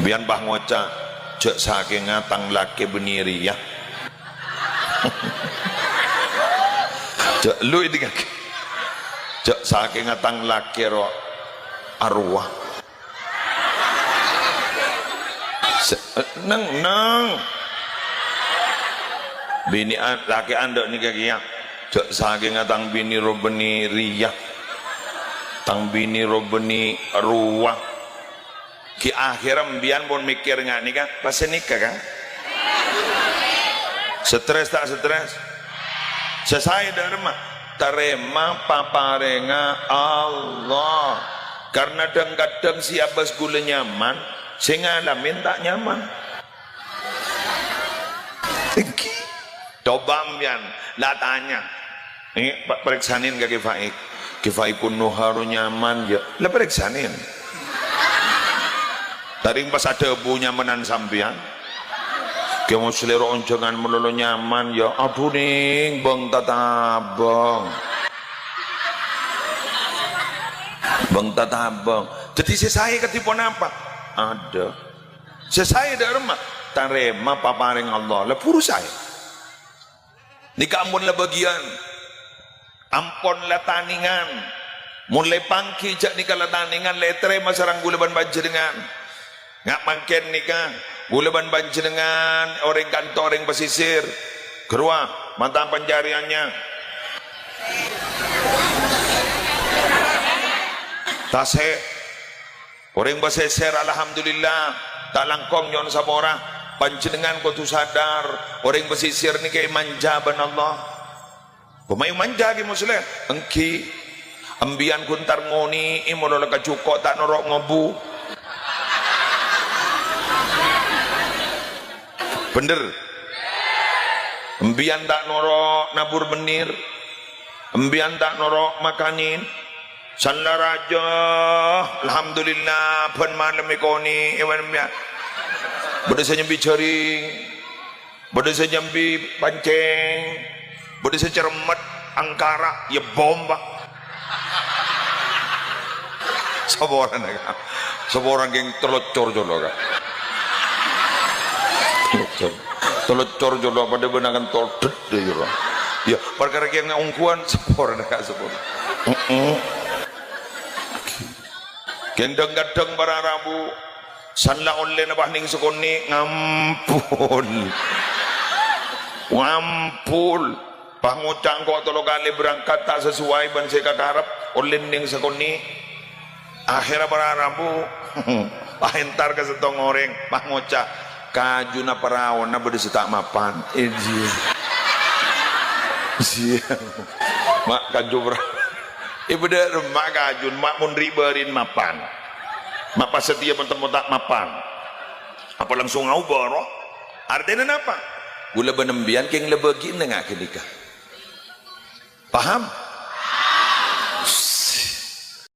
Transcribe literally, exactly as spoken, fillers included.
Bi'en pas ngoca', "Jhâ' sakènga tang lakè bânnè rèya." Jhâ' lu èdingngaghi. "Jhâ' sakènga tang lakè ro-, arowa." Se-, neng, neng. Binè'an, lakè'an dâ' nèka kèya. "Jhâ' sakènga tang binè ro bânnè rèya. Tang binè ro bânnè rowa." Ghi' akhèrra embiyan mon mèkkèr nga' nèka, pas sanèka, kan? Stres ta' stres? Sè saè dâ' remma? Tarèma paparèngnga Allah. Karna dhâng-kadhâng sè abâs ghulâ nyaman, sè ngalamè ta' nyaman. Èngghi. Coba embiyan, la tanya. Nè, pa-, parèksanè ka Kè Faik. "Kè Faik, kun noharo nyaman, ya?" La parèksanè. Tarèng pas adhâbu nyamanan sampèyan. "Kè Musleh ro onjhângan malolo nyaman, ya?" Adhu, nèng, bâng tatabâng. Bâng tatabâng. Dhâddhi sè saè kadhi ponapa? Adâ'. Sè saè dâ' remma? Tarèma paparèng Allah. La buru saè. Nèka ampon la bâgiyân. Ampon la tanèngan. Mon la èpangghi jhâ' nèka la tanèngan, la ètarèma sareng ghulâ bân panjhennengngan. Nga' mangkèn nèka, ghulâ bân panjhennengngan orèng kanto orèng pasisir. Ghâruwa, mata pencariannya. Tasè'. Orèng pasisir, alhamdulillah, ta' langkong nyo'on sapora. Panjhennengngan kodhu sadar, orèng pasisir nèka èmanja bân Allah. Bâ' ma' èmanja, Kè Musleh? Èngghi. Embiyan ghun tar ngonè'è malolo ka jhuko' ta' noro' ngobu. Bhender. Embiyan ta' noro' nabur bânnè. Embiyan ta' noro' makanè. Sala rajâ, alhamdulillah, bân malem èkonè'è bân embiyan. Bâdâ sè nyambi jhâring, bâdâ sè nyambi pancèng, bâdâ sè cermet, angkara, ya bom, Pak. Saporana, Ka'. Saporana kèng telocor colo', Ka'. Telocor. Telocor colo', padâ bân angèn todhât, ya, Ka'. Ya, parkara kèng ongghuwân, saporana, Ka', saporana. Heeh. Ghândhâng-ghândhâng para rabu, san la ollèna pas nèng sakonè', ngampol. Ngampol. Pas ngoca' engko' tello kalè berangkat ta' sesuai bân sè èkakarep, ollè nèng sakonè'. Akhèrra para rabu, pas entar ka sèttong orèng, pas ngoca', "Kajuna paraona bâdâ sè ta' mapan." Eh, jiyâ. Jiyâ. Ma' kaju para-, eh, bâdâ remma kajun, ma' mon ri'-bâri'en mapan. Ma' pas satèya mon temmo ta' mapan. Apa langsung aobâ, roh? Artèna napa? Ghulâ bân embiyan kèng la bâgi'na nga' ghânèka. Paham?